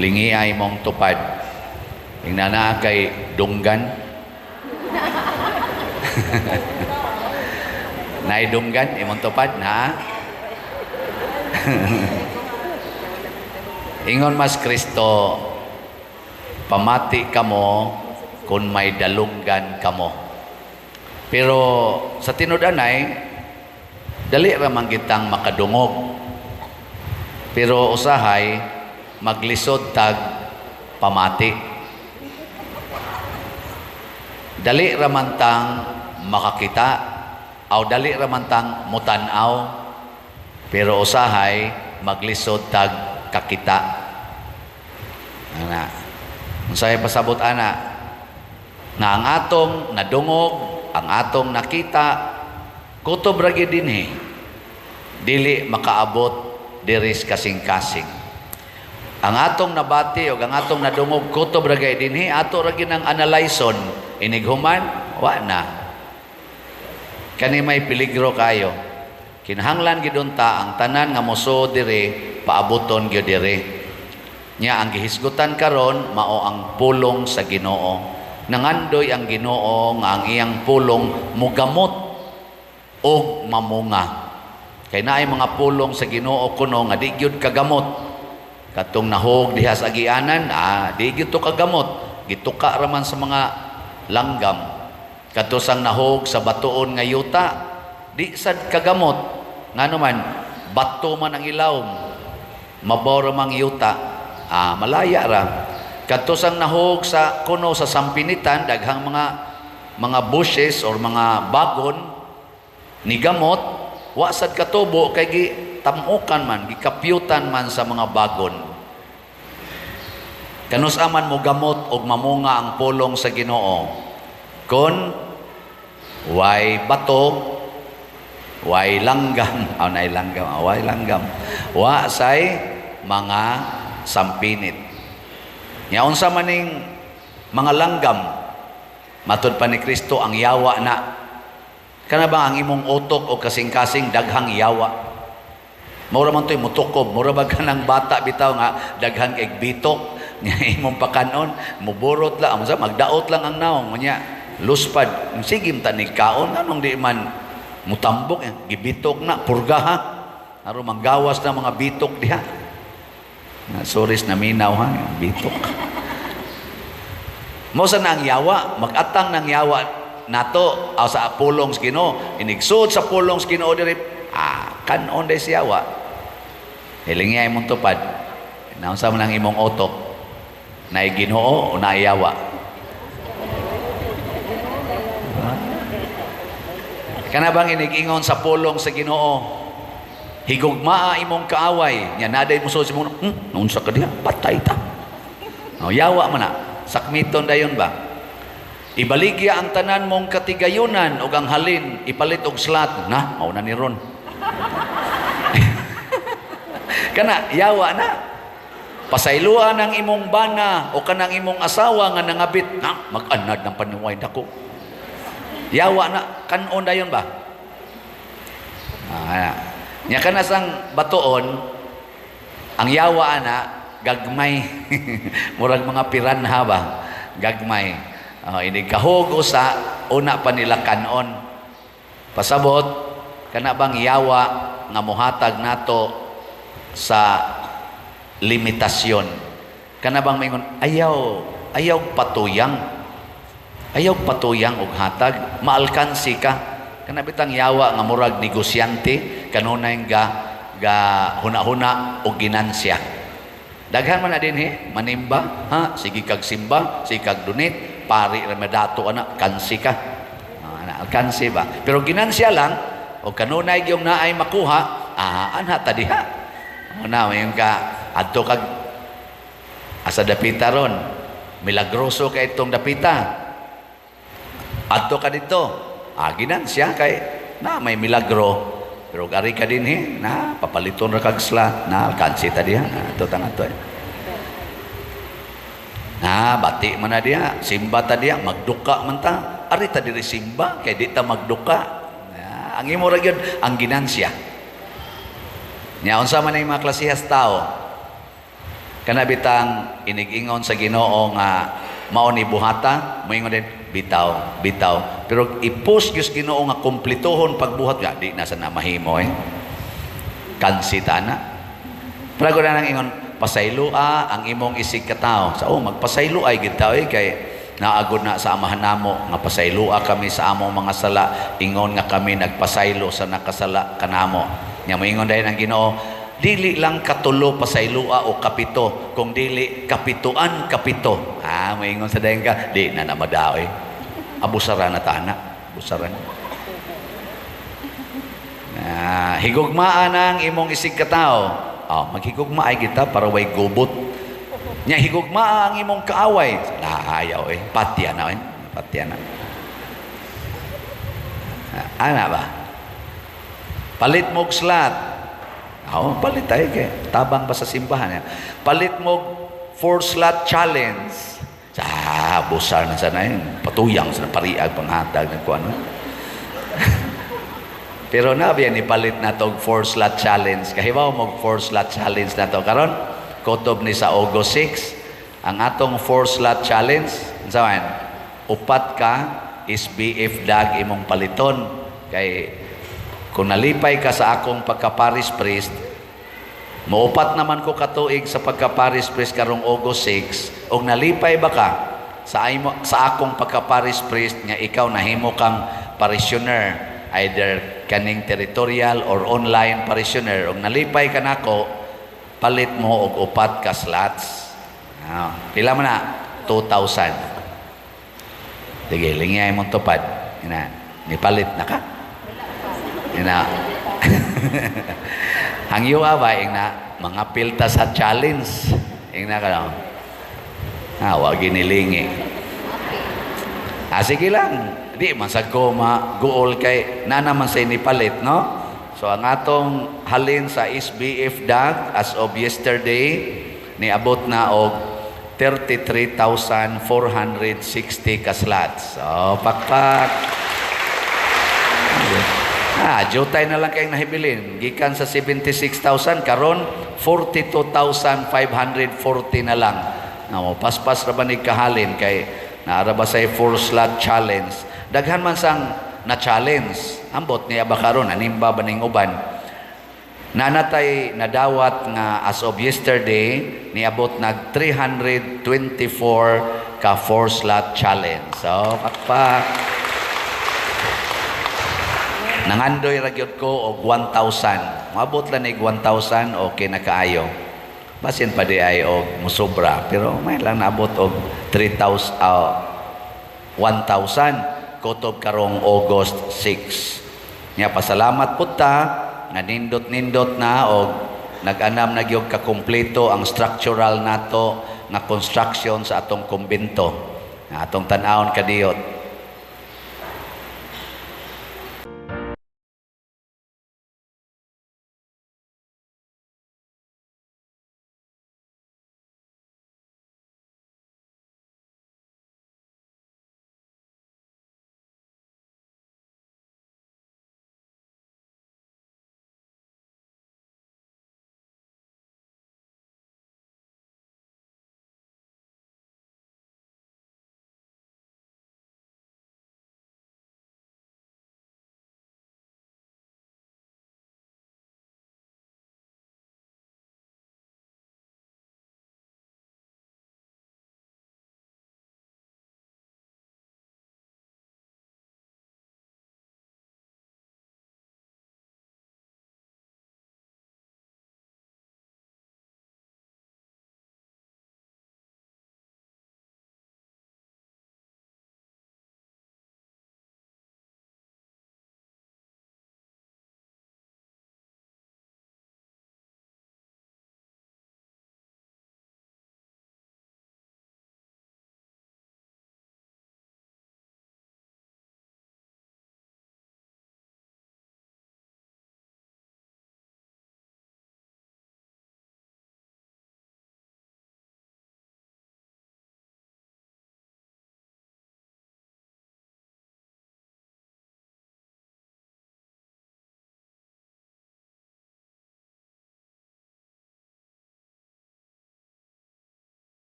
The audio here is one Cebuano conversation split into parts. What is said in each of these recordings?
Lingiay mong tupad. Ingna naa kay dunggan. Naay dunggan imong tupad na. Ingon mas Kristo, pamati kamo kung may dalunggan kamo. Pero sa tinud-anay, dali ra man kitang makadungog. Pero usahay maglisod tag pamati. Dali ra man tang makakita aw dali ra man tang mutan-aw. Pero usahay maglisod tag kakita. Ana. Unsay pasabot ana? Nga ang atong nadungog, ang atong nakita, kutob ra gyud dinhi. Dili makaabot diri sa kasing-kasing. Ang atong nabati o ang atong nadungog kutob ra gyud dinhi, ato ra gyud ang analyson. Inighuman, wa na. Kani may peligro kayo. Kinahanglan gyud unta ang tanan nga mosuod diri paaboton gyud diri. Nya ang gihisgutan karon mao ang pulong sa Ginoo. Nangandoy ang Ginoo nga ang iyang pulong mugamot og mamunga. Kay naay mga pulong sa Ginoo kuno nga di gyud kagamot. Katong nahog diha sa agianan, di gyud to kagamot. Gituka ra man sa mga langgam. Kadto sang nahog sa batuon nga yuta, di sad kagamot. Ngano man, bato man ang ilawom, mabaw ra mang yuta, malaya ra. Kadto sang nahog sa kuno sa sampinitan, daghang mga bushes or mga bagon ni gamot, wa sad katubo kay gitamukan man, gikapyutan man sa mga bagon. Kanus aman mo gamot og mamunga ang pulong sa Ginoo? Kon way bato, way langgam, aw nay langgam, way langgam, wa say mga sampinit. Nya unsa maning mga langgam? Matud pa ni Kristo ang yawa na. Kana ba ang imong utok o kasing-kasing daghang yawa? Mura man to'y mutukob, mura ba kanang bata bitaw nga daghang igbitok nya imong pakanon, muburot lang, unsa magdaot lang ang naong nya luspad. Sige ta ni kaon anong di man mutambok, gibitok na purga ha. Aron manggawas na mga bitok diha. Na sorry na minaw ha, bitok. Mo sa na ang yawa, magatang ng yawa nato aw sa pulong sa Ginoo, inigsuod sa pulong sa Ginoo diri, kanon day si yawa. Hilingi imong tupad. Naunsa man ang imong utok? Naay Ginoo o naay yawa? Kana bang inigingon sa pulong sa Ginoo? Higugmaa imong kaaway. Nya naday mo sa imong, naunsa ka diha? Patay ta. O, yawa man na. Sakmiton dayon ba? Ibaligya ang tanan mong katigayunan ug ang halin ipalit og slat. Na, mao na ni ron. Kana yawa na. Pasayloan ang imong bana o kanang imong asawa nga nangabit. Na, mag-anad ng panuway dako. Yawa na, kanon dayon ba? Nya kana sang batuon, ang yawa ana gagmay. Murag mga piranha ba? Gagmay. Inig kahog usa, una pa nila kanon. Pasabot, kana bang yawa nga mohatag nato sa limitasyon? Kana bang maingon, ayaw patuyang. Ayaw patuyang og hatag, maalkansi ka. Kana bitang yawa nga murag negosyante, kanunay ga huna-huna og ginansya. Daghan man na dinhi, manimba, ha, sige kag simba, sige kag donate, pari ra madato ana, kansi ka. Ana, alkansi ba? Pero ginansya lang, o kanunay gyung naay makuha, anha ta diha. Una, mayon ka, adto kag asa dapita ron, milagroso kay itong dapita. Adto ka dito, ginansya kay na may milagro. Pero ari ka dinhi, na papaliton ra kag slat, na alkansi ta diha, ato ta nga to. Na bati man na diha, simba ta diha, magduka man ta. Ari ta diri simba kay di ta magduka. Na, ang imo ra gyud ang ginansya. Nya unsa man ang mga klasehas tao? Kana bitang inig-ingon sa Ginoo nga mao ni buhata, moingon din bitaw, bitaw. Pero i-push gyud Ginoo nga kumpletohon pagbuhat nga di na sa na mahimo eh. Kansita na. Pero na nang ingon, pasayloa ang imong isig katawo. Sa oh, magpasaylo ay gid tao eh, kay naagod na sa Amahan namo nga pasayloa kami sa among mga sala, ingon nga kami nagpasaylo sa nakasala kanamo. Nya moingon dayon ang Ginoo, dili lang katulo pasayloa o kapito, kung dili kapituan kapito. Ah, moingon sa dayon ka, di na namadao eh. Abusaran na ta na, abusaran. Ah, higugmaan ang imong isig katawo. Oh, maghigugma ay kita para way gubot. Nya higugmaa ang imong kaaway. Ayaw eh. Patya na eh. Patya na. Ana ba? Palit mo og slot. Oh, palit tayo kay tabang ba sa simbahan. Eh. Palit mo four slot challenge. Sa busar na sana yun. Patuyang sa pariag panghatag ng kuano. Pero na biya ni palit na to four slot challenge. Kahibaw mo four slot challenge na to karon. Kutob ni sa August 6 ang atong four slot challenge. Unsa man? Upat ka SBF dag imong paliton kay kung nalipay ka sa akong pagka-parish priest, muupat naman ko katuig sa pagka-parish priest karong August 6, og nalipay ba ka sa imo, sa akong pagka-parish priest nga ikaw nahimo kang parishioner, either kaning territorial or online parishioner, og nalipay ka nako, palit mo og upat ka slots. Ah, pila man na? 2,000. Sige, lingay mong tupad. Ina, nipalit na ka. Ina. Hangyo ba ing na mga pilta sa challenge. Ing na ka no? Ah, wa ginilingi. Ah, sige lang. Di man sa ko ma-goal kay na naman sa inipalit, no? So ang atong halin sa SBF dag as of yesterday niabot na og 33,460 ka slots. So pakpak. Ah, jutay na lang kayong nahibilin. Gikan sa 76,000 karon 42,540 na lang. No, paspas ra ba ni kahalin kay naara ba say four slot challenge. Daghan man sang na challenge. Ambot niya ba karon animba ba ning uban. Nanatay nadawat nga as of yesterday niabot nag 324 ka four slot challenge. So pakpak. Nangandoy ra gyud ko og 1,000. Moabot lang nig 1,000, okay na kaayo. Basin pa di ay og musobra, pero may lang naabot og 3,000, 1,000 kutob karong August 6. Nya pasalamat pud ta nga nindot-nindot na og nag-anam na gyud kakumpleto ang structural nato nga construction sa atong kumbento. Nga atong tan-awon kadiyot.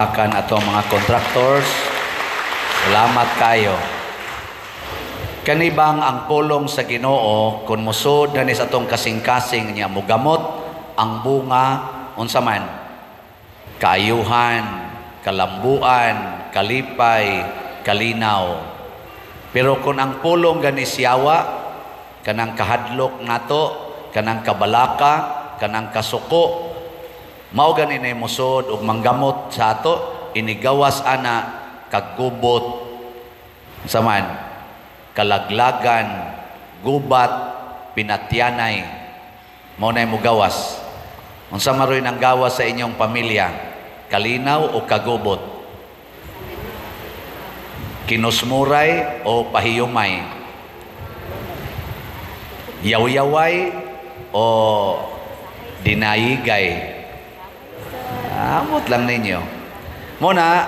Akan atong mga contractors. Salamat kayo. Kanibang ang pulong sa Ginoo, kung musod na ni sa atong kasing-kasing niya, mugamot ang bunga, unsa man? Kaayuhan, kalambuan, kalipay, kalinaw. Pero kung ang pulong gani siyawa, kanang kahadlok nato, kanang kabalaka, kanang kasuko, mao gani na musod ug manggamot sa ato, inigawas ana kagubot sa man, kalaglagan, gubat, pinatyanay, mao na mugawas. Unsa maroy nang gawas sa inyong pamilya? Kalinaw o kagubot? Kinusmuray o pahiyumay? Yawyaway o dinayigay? Amot lang ninyo. Muna,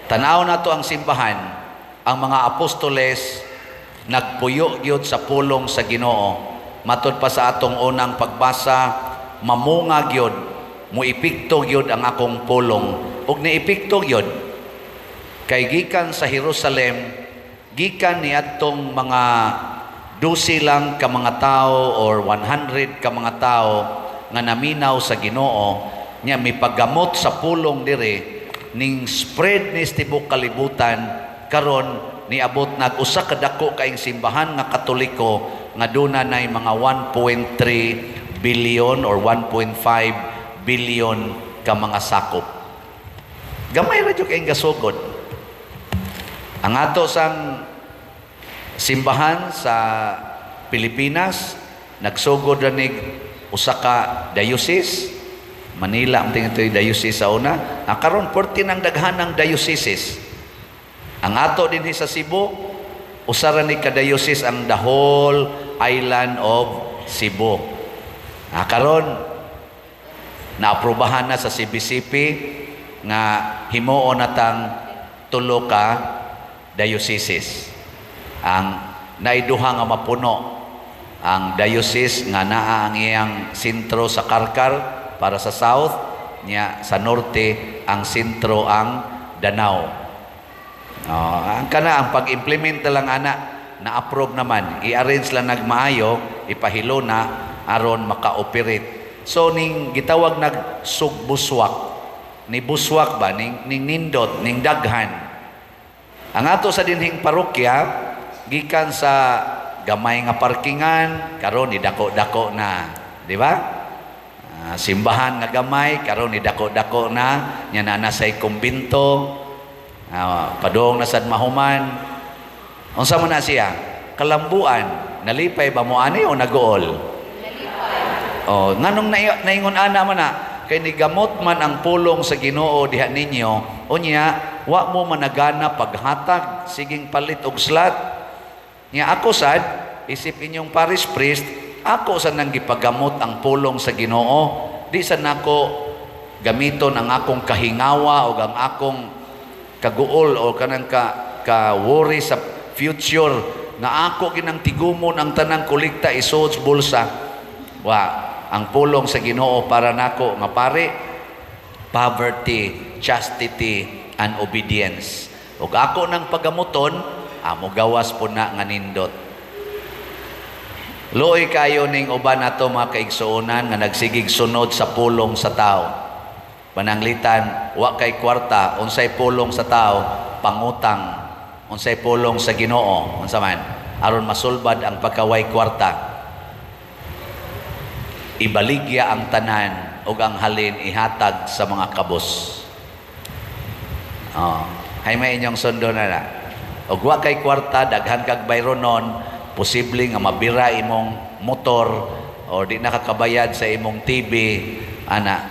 tanaw na to ang simbahan, ang mga apostoles nagpuyo gyud sa pulong sa Ginoo. Matod pa sa atong unang pagbasa, mamunga gyud, muepekto gyud ang akong pulong. Ug niepekto gyud kay gikan sa Jerusalem, gikan niadtong mga 12 lang ka mga tao or 100 ka mga tao nga naminaw sa Ginoo nya mipaggamot sa pulong dire, ning spread ni tibok kalibutan. Karon niabot nag usa ka dako kaing simbahan nga Katoliko nga duna nay mga 1.3 billion or 1.5 billion ka mga sakop. Gamay ra jud kaing gasugod. Ang ato sang simbahan sa Pilipinas nagsugod ra nig usa ka diocese, Manila ang tingin ito diocese sa una. Ah, karon perti ng daghanang dioceses. Ang ato din sa Cebu, usa ra ni ka diocese ang the whole island of Cebu. Ah, karon naaprubahan na sa CBCP nga himuon natang tulo ka dioceses. Ang naiduha nga mapuno ang diocese nga naa ang iyang sentro sa Carcar para sa south niya, sa norte ang sentro ang Danao. Oh, ang kana ang pag-implement na lang ana, na-approve naman, i-arrange lang nagmaayo, ipahilo na aron maka-operate. So ning gitawag nag sugbuswak, ni buswak ba ning nindot ning daghan. Ang ato sa dinhing parokya gikan sa gamay nga parkingan, karon ni dako-dako na, di ba? Simbahan nga gamay, karon ni dako-dako na, nya na nasay kumbinto, padung na sad mahuman. Unsa man na siya? Kalambuan. Nalipay ba mo ani o naguol? Nalipay. Oh, nganong naingon ana man na kay nigamot man ang pulong sa Ginoo diha ninyo, unya wa mo managana paghatag, siging palit og slot. Nya ako sad isip inyong parish priest, ako sa nang gipagamot ang pulong sa Ginoo, di sa nako gamiton ang akong kahingawa o ang akong kaguol o kanang ka worry sa future nga ako ginang tigumon ang tanang kolekta isuod sa bulsa. Wa, ang pulong sa Ginoo para nako nga pare, poverty, chastity and obedience. Ug ako nang pagamuton, amo gawas po na nga nindot. Luoy kayo ning uban nato mga kaigsuonan nga nagsigig sunod sa pulong sa tao. Pananglitan, wa kay kwarta, unsay pulong sa tao, pangutang. Unsay pulong sa Ginoo, unsa man, aron masulbad ang pagkaway kwarta. Ibaligya ang tanan ug ang halin ihatag sa mga kabos. Oh, hay may inyong sundo na na. Ug wa kay kwarta, daghan kag bayronon, posible nga mabira imong motor o di nakakabayad sa imong TV, ana,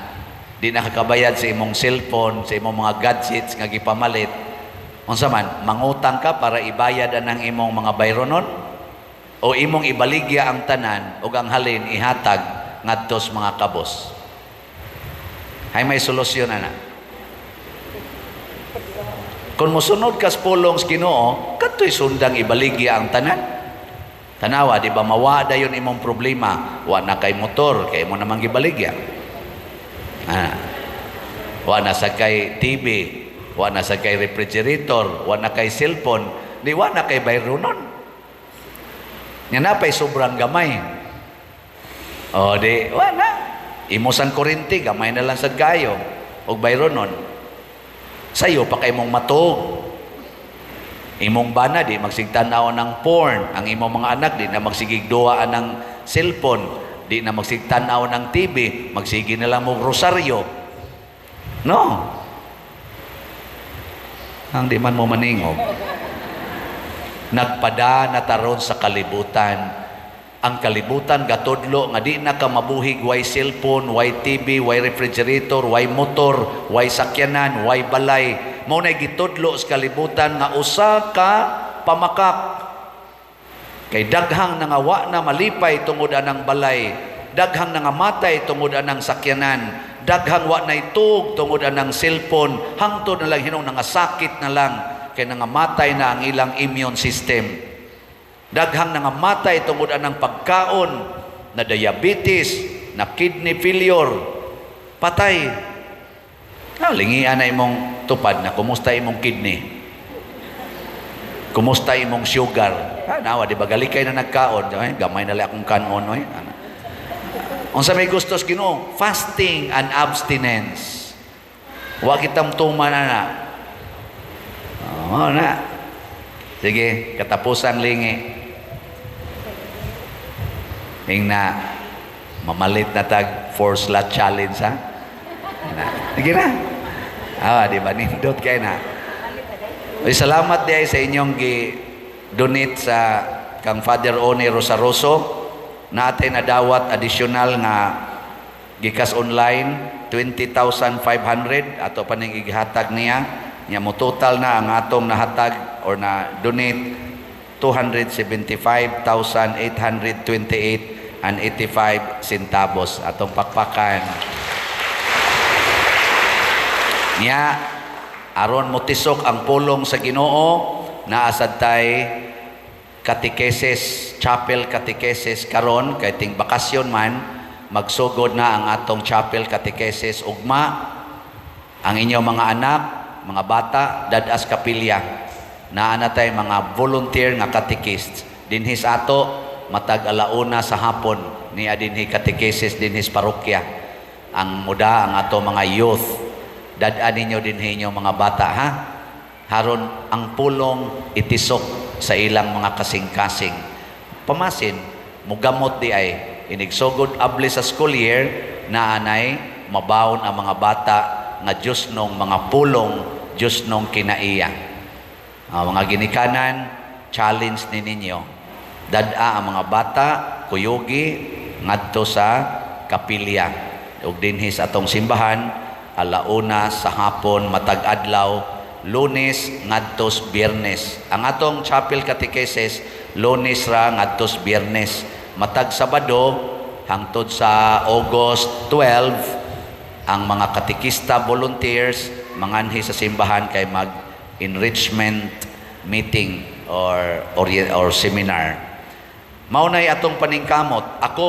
di nakakabayad sa imong cellphone, sa imong mga gadgets nga gipamalit. Unsa man, mangutang ka para ibayad anang imong mga bayronon o imong ibaligya ang tanan ug ang halin ihatag ngadto sa mga kabos. Hay may solusyon ana. Kung mosunod ka sa pulong sa Ginoo, kadto'y sundang ibaligya ang tanan. Tanawa, di ba mawa dayon imong problema, wa na kay motor, kay imo namang gibaligya. Ah. Wa na sa kay TV, wa na sa kay refrigerator, wa na kay cellphone, di wa na kay bayronon. Nga napay sobrang gamay. O di, wa na. Imo sang kuryente, gamay na lang sad kayo. Og bayronon. Sayo pa kay mong matug. Imong bana di magsigtanaw ng porn. Ang imong mga anak di na magsigig duwa ng cellphone, di na magsigtanaw ng TV, magsige na lang mo rosaryo. No. Ang di man mo maningog. Nagpada na taron sa kalibutan. Ang kalibutan gatudlo nga di na ka mabuhig way cellphone, way TV, way refrigerator, way motor, way sakyanan, way balay. Mao nay gitudlo sa kalibutan nga usa ka pamakak. Kay daghang nangawa na malipay tungod anang balay, daghang nangamatay tungod anang sakyanan, daghang wa nay tug tungod anang cellphone, hangtod na lang hinong nangasakit na lang kay nangamatay na ang ilang immune system. Daghang nangamatay tungod anang pagkaon, na diabetes, na kidney failure, patay. Ah, lingian na imong tupad na kumusta imong kidney? Kumusta imong sugar? Ah, nawa, di ba galikay na nagkaon? Ay, gamay na lang akong kanon. Oy. Ana. Unsa may gustos Ginoo? Fasting and abstinence. Wa kitang tuman na. Oh, na. Sige, katapusan lingi. Ing na, mamalit na tag four slot challenge, ha? Na. Sige na. Ah, di ba? Nindot kay na. Uy, salamat di ay sa inyong gi-donate sa kang Father Oni Rosaroso. Natin nadawat additional nga gikas online 20,500 ato pa ning igihatag niya. Nya mo total na ang atong nahatag or na donate 275,828 and 85 centavos atong pakpakan. Nya aron motisok ang pulong sa Ginoo, naa sad tay catechesis, chapel catechesis karon kay ting bakasyon man, magsugod na ang atong chapel catechesis ugma. Ang inyong mga anak, mga bata, dadas kapilya. Naa na tay mga volunteer nga catechist dinhi sa ato matag alauna sa hapon niya dinhi catechesis dinhi sa parokya. Ang muda ang ato mga youth, dad-an ninyo dinhi inyong mga bata, ha, haron ang pulong itisok sa ilang mga kasing-kasing. Pamasin mugamot di ay inigsugod abli sa school year na anay mabawon ang mga bata nga Diyos nung mga pulong, Diyos nung kinaiya. Mga ginikanan, challenge ni ninyo. Dad-a ang mga bata, kuyugi, ngadto sa kapilya. Ug dinhi sa atong simbahan, alauna sa hapon, matag adlaw, Lunes ngadtos Biyernes. Ang atong chapel catechesis, Lunes ra ngadtos Biyernes. Matag Sabado, hangtod sa August 12, ang mga katekista volunteers manganhi sa simbahan kay mag enrichment meeting or seminar. Mao nay atong paningkamot. Ako,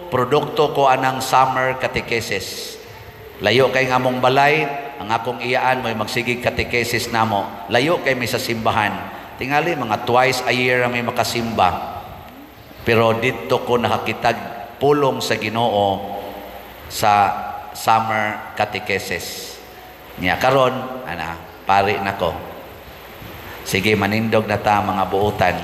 produkto ko anang summer catechesis. Layo kay nga among balay, ang akong iyaan mo'y magsigig catechesis namo. Layo kay mi sa simbahan. Tingali mga twice a year may makasimba. Pero didto ko nakakitag pulong sa Ginoo sa summer catechesis. Nya karon ana pari nako. Sige, manindog na ta mga buotan.